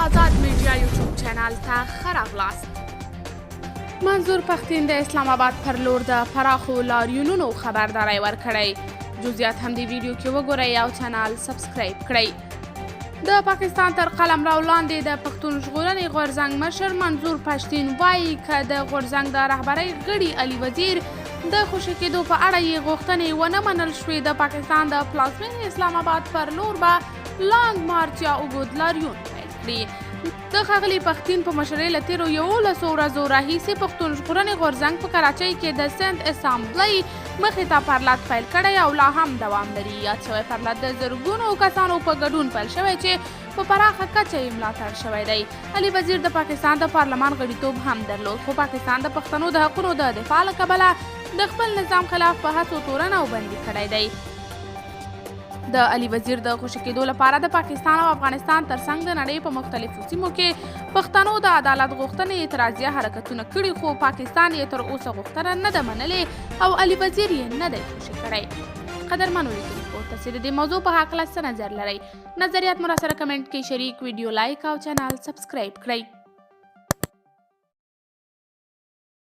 آزاد میډیا یوټیوب چینل ته ښه راغلاست. منظور پښتین د اسلام آباد پر لور د پراخو لاریونونو خبرداری ورکړی. جزئیات هم دې ویډیو کې وګورئ او چینل سبسکرایب کړئ. د پاکستان تر قلمرو لاندې د پښتون ژغورنې غورځنګ مشر منظور پښتین وایي، که د غورځنګ د رهبرۍ غړي علي وزیر د خوشې کېدو په اړه یې غوښتنې ونه منل شوې، د پاکستان د پلازمېنې اسلام آباد پر لور به لانګ مارچ یا اوږد لاریون پیل کړي. د ښاغلي پښتین په مشرۍ له تېرو 11 ورځو راهیسې پښتون ژغورنې غورځنګ په کراچۍ کې د سند اسامبلۍ مخې ته پرلت پیل کړی او لا هم دوام لري. یاد شوی پرلت د زرګونو کسانو په ګډون پیل شوی چې په پراخه کچه یې ملاتړ شوی دی. علي وزیر د پاکستان د پارلمان غړیتوب هم درلود، خو پاکستان د پښتنو د حقونو د دفاع له کبله د خپل نظام خلاف په هڅو تورن او بندي کړی دی. د علي وزیر د خوشې کېدو لپاره د پاکستان او افغانستان ترڅنګ د نړۍ په مختلفو سیمو کې پښتنو د عدالت غوښتنې اعتراضیه حرکتونه کړي، خو پاکستان یې تر اوسه غوښتنه نه ده منلې او علي وزیر یې نه دی خوشې کړی. قدرمنو لیدونکو، تاسو د دې موضوع په هکله څه نظر لرئ؟ نظریات مو راسره کمنټ کې شریک، ویډیو لایک او چینل سبسکرایب کړئ.